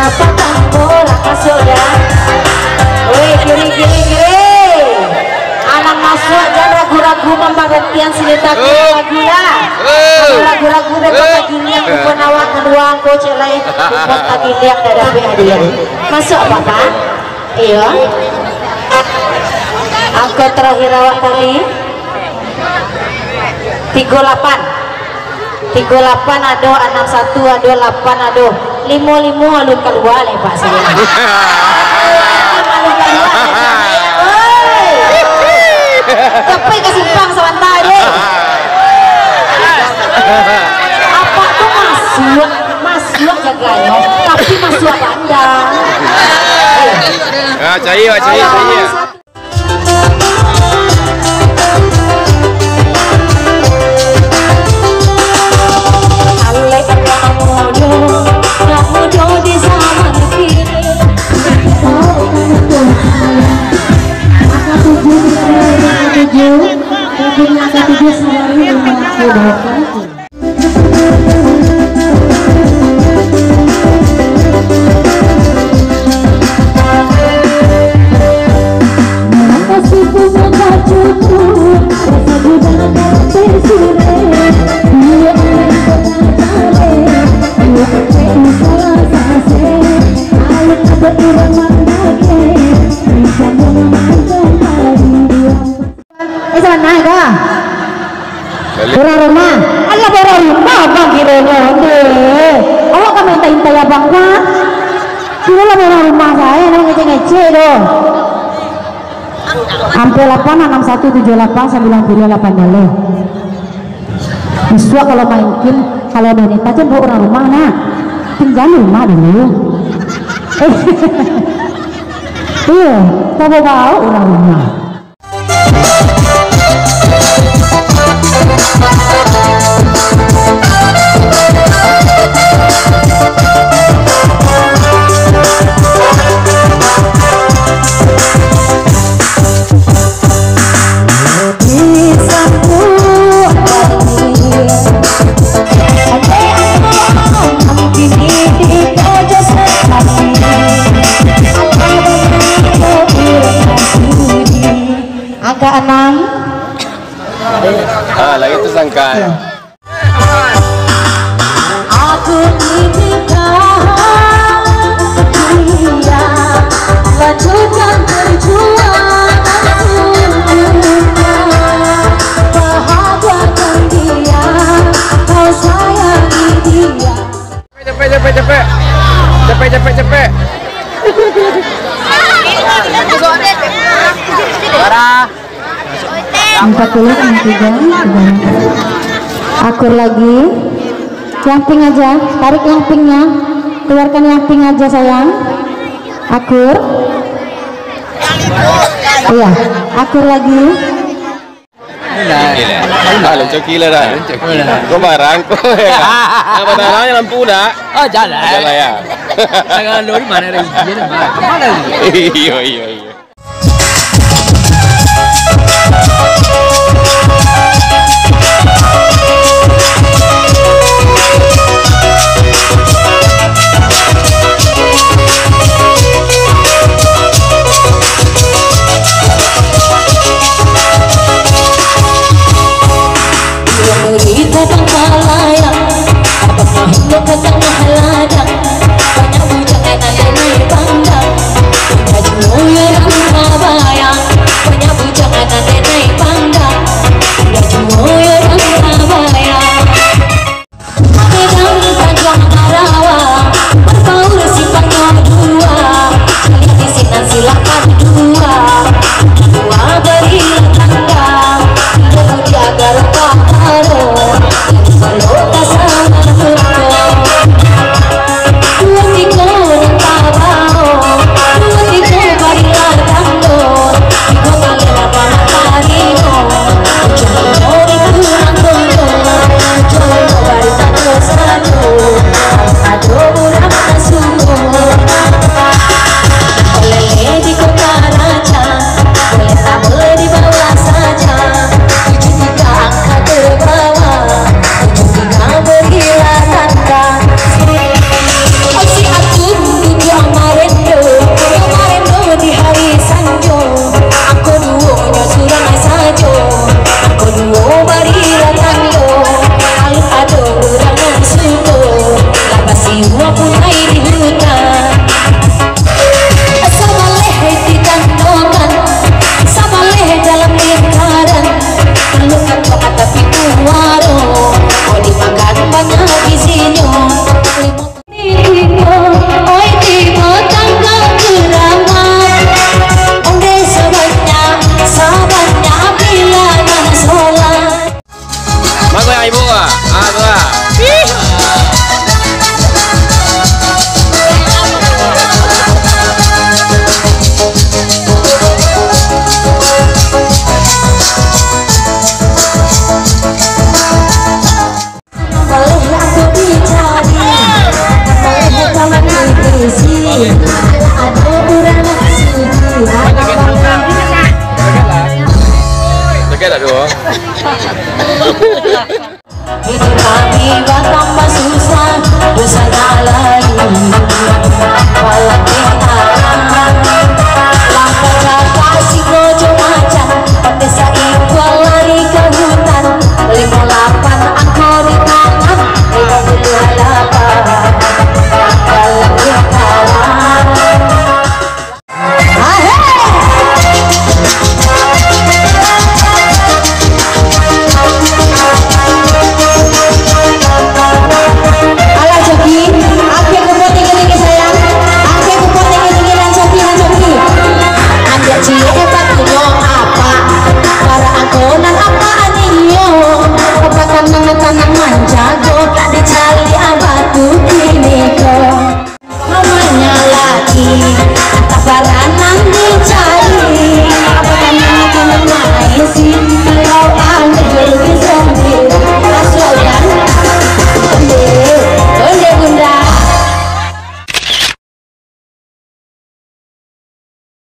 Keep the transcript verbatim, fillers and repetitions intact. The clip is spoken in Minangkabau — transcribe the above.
Apa tambah orang masuk dah? Woi, kiri, kiri, kiri. Anak masuk, jangan ragu-ragu mambaratian silita kiri lagu lah. Kalau ragu-ragu, beko tagiliak, bukan awak kedua, angko cek lain, bukan tagiliak, dah dapek hadiah. Masuk apa, Pak? Iyo. Angko terakhir awak tadi. Tigo lapan. Tigo lapan ado, anam satu ado, lapan ado. Limo limo alun kalua lai, Pak, sayo. Alun kalua lai, Pak. Oi. Tapi ka simpang sabanta deh. Apa tu masuk? Masuk jaganyo, tapi masuk bandang. Ah, cari, Wak, cari, cari. Eh, salah naik kah? Balik. Urang rumah. Alah, urang rumah abang kironyo. Oke. Awak kan minta intai abang, Pak? Kiro lah urang rumah sajo, nak ngecek-ngecek tu. Hampir lapan, anam satu, tujuh lapan, sambilan puluh lapan baleh. Bisuak kalau main game, kalau ada neta tu bawa urang rumah, nak. Tinggal di rumah dulu. Iyo, bawa-bawa urang rumah. Angka anam. Ah, lagi tersangka. Ya. Aku ini kau, dia lanjutkan perjuangan, bahagiakan dia, kau sayangi dia. Capek, capek, capek. Capek, capek, capek. Bara. Empat puluh, tiga, tiga. Akur lagi. Yang pink aja, tarik yang pinknya. Keluarkan yang pink aja, sayang. Akur. Iya, akur lagi. Ah, loncoki lah dah. Kau barang kau. Nak barang lampu dah. Oh, jalan. Jalan ya. Jangan lu di mana ada izin, Mak? Mana lu? Iyo, iyo, iyo. Cerita tangah layang, abang main ka tangah ladang. Banyak bujang nan ado lai pandang. Tingga juo yo Ado urang suci, ado urang. Dekat tak dua? Hidup kami batambah susah, dosa